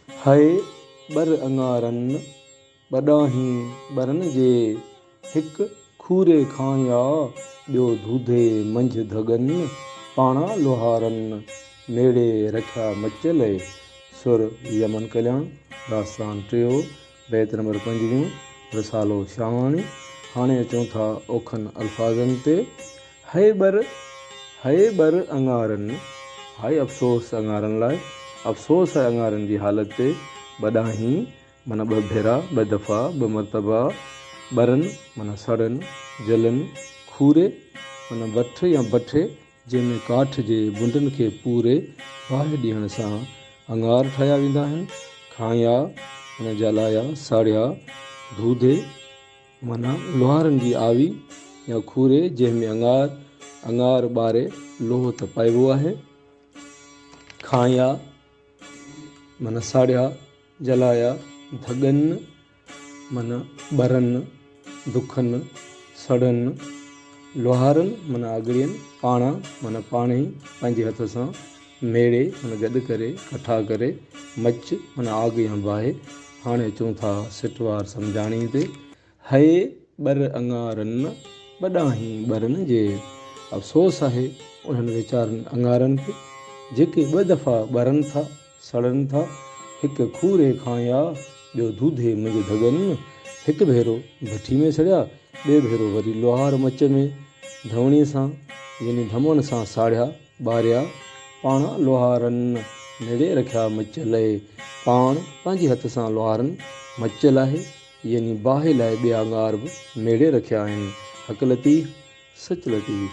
هئي ٻر اڱارن، ٻڏاهين ٻرن جي، هڪ کوري کانئيا، ٻيو ڌوڌي منجهه ڌڳن، پاڻا لوهارن، ميڙي رکيا مچ لئي. سر يمن ڪلياڻ، داستان ٽيو، بيت نمبر پنجويهون، رسالو شاهواڻي. هاڻي اچون ٿا اوکن الفاظن تي. هئي ٻر، هئي ٻر اڱارن، هاء افسوس اڱارن لاء، افسوس آهي اڱارن جي حالت تي، ٻڏاهين معنيٰ ٻه ڀيرا، ٻه دفعا، ٻه مرتبا، ٻرن معنيٰ سڙن، جلن، کوري معنيٰ وٺ يا بٺي، جنهن ۾ ڪاٺ جي بنڊن کي پوري باهه ڏيڻ سان اڱار ٺاهيا ويندا آهن، کانئيا معنيٰ جلايا، ساڙيا، ڌوڌي معنيٰ لوهارن جي آوي يا کوري جنهن ۾ اڱار، اڱار ٻاري لوهه تپائبو آهي، کانئيا معنيٰ ساڙيا، جلايا، ڌڳن معنيٰ ٻرن، دکن، سڙن، لوهارن معنيٰ آڳڙين، پاڻا معنيٰ پاڻهي پنهنجي هٿ سان ميڙي معنيٰ گڏ ڪري، ڪٺا ڪري، مچ معنيٰ آڳ يا باهه. هاڻي اچون ٿا سٽوار سمجهاڻي تي. هئي ٻر اڱارن، ٻڏاهين ٻرن جي. افسوس آهي انهن ويچارن اڱارن تي، جيڪي ٻه دفعا ٻرن ٿا، سڙن ٿا. هڪ کوري کانئيا، ٻيو ڌوڌي منجهه ڌڳن. هڪ ڀيرو ڀٺي ۾ سڙيا، ٻئي ڀيرو وري لوهار مچ ۾ ڌوڻي سان يعني ڌمڻ سان ساڙيا. ٻاريا، پاڻ لوهارن ميڙي رکيا مچ لئي، پاڻ پنهنجي هٿ سان لوهارن مچ لاهي يعني باهه لاء ٻيا اڱار به ميڙي رکيا آهن. حق لطيف، سچ لطيف.